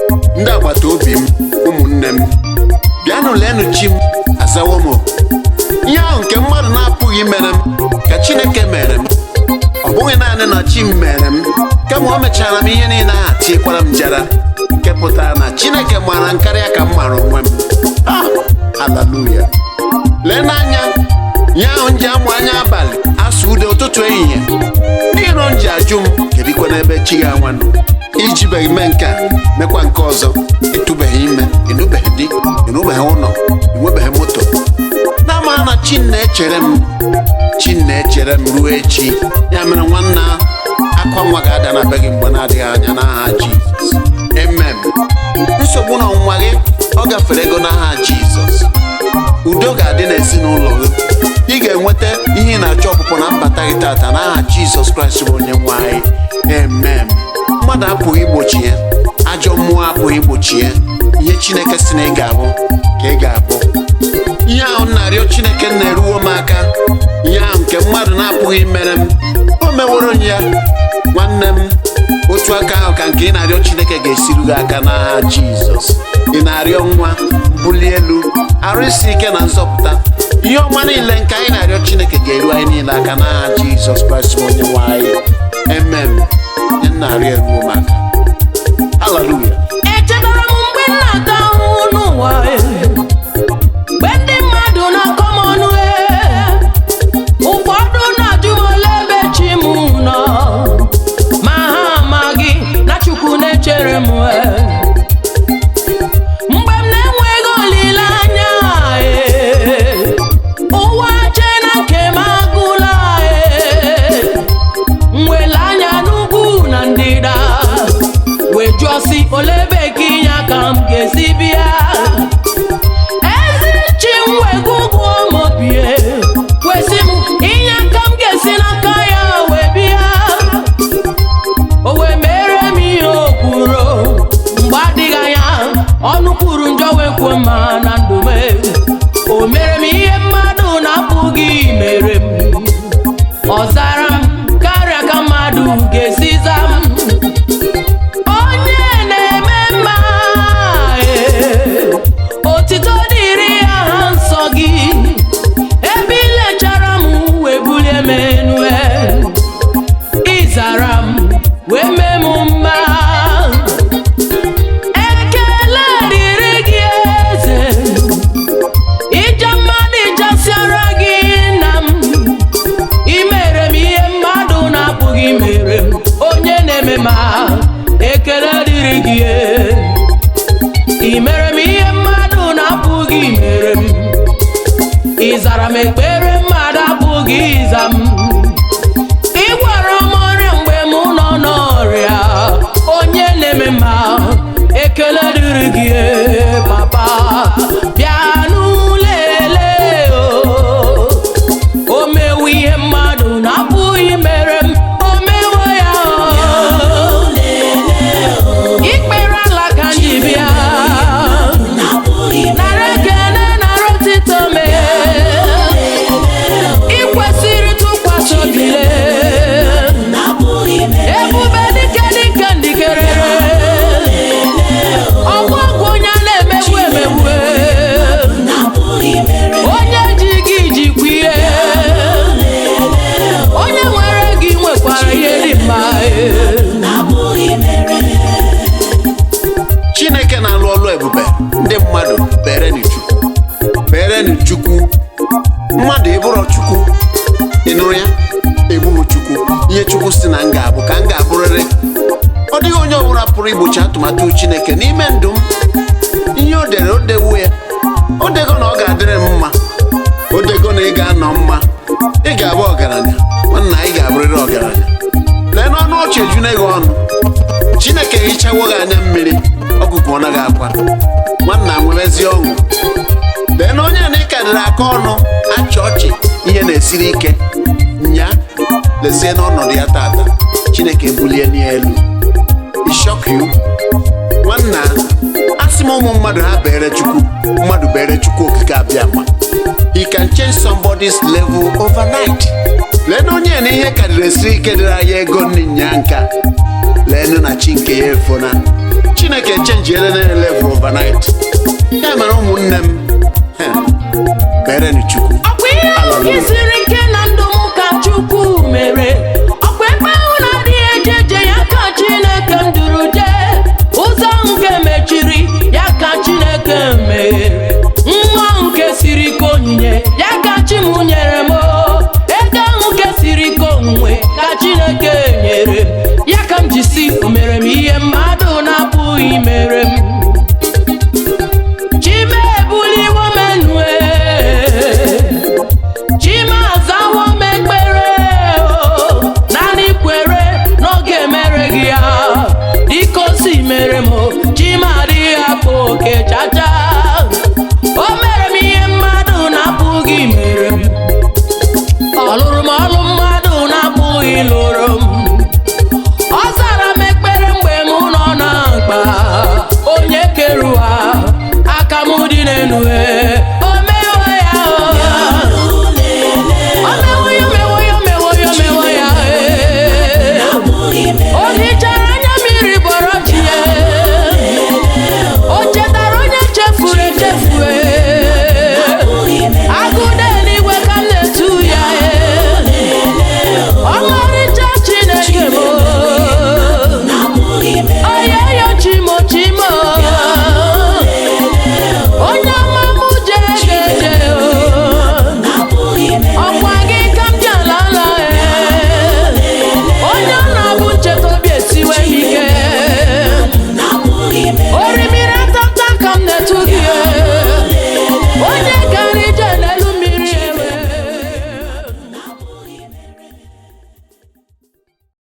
Ndị agbata obi m, ụmụnne m, bịanụ leenụ chi m azawo m oku. Ihe ahụ nke mmadụ na-apụghị imere m ka Chineke mere m. Ọ bụghị naanị na chi m mere m, kama o mechara m ihe niile ahụ tiekwara m jara, nke pụtara na Chineke maara m karịa ka m maara onwe m. Ah, haleluya! Lee n'anya ihe ahụ m ji amụ anya abalị, asụ ude ụtụtụ, ehihie. Ndị iro m ji ajụ m, kedikwa n'ebe chi gị anwa nọ? Ijibeghị mee nke a, mekwa nke ọzọ, ịtụbeghị ime, ịnụbeghị di, ịnụbeghị ụlọ, ịnwebeghị moto. Na-ama na chi na-echere m, chi na-echere m ruo echi. Ya mere, nwanna, akwa nwa ga-ada na be gị mgbe na-adịghị anya n'aha Jizọs, amen. Nsogbu na ọnwụnwa gị, ọ gafere ego n'aha Jizọs. Udo ga-adị n'ezinụlọ gị. Ị ga-enweta ihe ị na-achọ, ọpụpụ na mbata gị tata n'aha Jizọs Kraịst bụ onye nwe anyị, amen. Mmadụ apụghị igbochi ya, ajọ mmụọ apụghị igbochi ya. Ihe Chineke si na ị ga-abụ ka ị ga-abụ. Ihe ahụ m na-arịọ Chineke na-eruwo m aka. Ihe ahụ nke mmadụ na-apụghị imere m, o meworo m ya. Nwanne m, otu aka ahụ ka nke ị na-arịọ Chineke ga-esiru gị aka n'aha Jizọs. Ị na-arịọ nwa, mbuli elu, arụ isi ike na nzọpụta, ihe ọma niile nke anyị na-arịọ Chineke ga-eru anyị niile aka n'aha Jizọs Kraịst bụ onye nwe anyị, amen. Ihe m na-arịọ eruo m aka. Haleluya! Echetara m mgbe m na-ata ahụhụ n'ụwa, mgbe ndị mmadụ na-akọ m ọnụ, ụfọdụ na-ajụ m ole ebe chi m nọ, ma ha amaghị na Chukwu na-echere m. Mgbe m na-enweghị olileanya, ụwa chee na nke m agụla, m wele anya n'ugwu na ndịda wee jụọ sị, ole ebe ka inye aka m ga-esi bịa? Ezi chi m wee gụgụọ m obie, kwesị m inye aka m ga-esi n'aka ya wee bịa. O wee mere m ihe o kwuru. Mgbe adịghị anya, ọnụ kwuru njọ wee kwuo mma na ndụ m. O mere m ihe mmadụ na-apụghị mere m. Ọ zara m karịa ka mmadụ ga-esi zaa m. Onye na-eme mma, otito dịrị aha nsọ gị. Ebe ilechara m wee bulie m enu, ịzara m wee mee m mma. Ekele dịrị gị, eze. Ije mmadụ ịjasịara gị nna m. Imere m ihe mmadụ na-apụghị imere m. Onye na-eme ma, ekele dịrị gị. Ị mere m ihe mmadụ na-apụghị imere m. Ị zara m ekpere mmadụ apụghị ịza m. Ị gwara m ọrịa mgbe m nọ n'ọrịa. Onye na-eme mma, ekele dịrị gị, papa. Bịa n'ụlele o. O mewo ihe mmadụ na-apụghị mere m. O mewo ya o. Ikpere ala ka m ji bịa. Nara ekele, nara otito mee. Ị kwesịrị tụkwasị obi. Ebube dike, dike ndikere. Ọgwụgwụ onye a na-emegbu emegbu. Onye ji gị jikwa ihe. Onye nwere gị nwekwara ihe dị mma. Chineke na-alụ ọlụ ebube. Ndị mmadụ, kperenụ Chukwu, kperenụ Chukwu. Mmadụ, ịbụrọ Chukwu. Ị nụrụ ya? Ebughị Chukwu. Ihe Chukwu si na m ga-abụ ka m ga-abụrịrị. Ọ dịghị onye ọbụla pụrụ igbochi atụmatụ Chineke n'ime ndụ m. Ihe o dere, o dewo ya. O dego na ọ ga-adịrị m mma. O dego na ị ga-anọ mma, ị ga-abụ ọgaranya. Nwanna, ị ga-abụrịrị ọgaranya. Lee n'ọnụ ọchị ejune gị ọnụ. Chineke hichawo gị anya mmiri, ọgụgụ ọ naghị akwa. Nwanna, nwebezi ọṅụ. Lee na onye na ị karịrị aka ọnụ achị ọchị, ihe na-esiri ike nya. Lezie n'ọnọdụ ya tata, Chineke ebulie n'elu. Shock you. Nwanna, asị m ụmụ mmadụ, ha bere Chukwu. Mmadụ, bere Chukwu Okike Abịa ma he can change somebody's level overnight. Lee na onye na ihe karịrị esiri ike dịrị anya ego nne nya nka. Leenụ na chi nke ya efona. Chineke change. chenjiere na level overnight. Ya mere ụmụnne m, kperenụ Chukwu. Ọkwa ihe ahụ gị siri ike na ndụ m ka Chukwu mere. Ọkwa ebe ahụ na-adịghị eje eje ya ka Chineke m duru jee. Ụzọ nke mechiri ya ka Chineke meghere. Nwa nke siri ike onyinye ya ka Chi m nyere m o. Ego ahụ nke siri ike onwunwe ka Chineke nyere m. Ya ka m ji si o mere m ihe mmadụ na-apụghị imere m. Chime ebuliwo m enu e. Chime azawo m ekpere o. Naanị kwere n'oge mere gị ya dịka o si mere m o. Chime adịghị akpa oke chacha. O mere m ihe mmadụ na-apụghị mere m. Ọ lụrụ m ọlụ mmadụ na-apụghị lụrụ m. Ọ zara m ekpere mgbe m nọ na mkpa. Onye kere ụwa aka m dị n'elu e. O mewo ya o. O mewo ya, o mewo ya, o mewo ya, o mewo ya e. O hichara anya mmiri bọrọ chi ya. O chetara onye chefuru echefu e. Agụ n'eluigwe ka m na-etu ya e. Ọmarịcha Chineke m o. Oyoyo chimo chimo. Onye ọma mụ jee je o. Ọkwa gị ka m ji ala ala e. Onye ọ na-abụ ncheta obi esiwe m ike. Orimiri atata ka m na-etu gị e.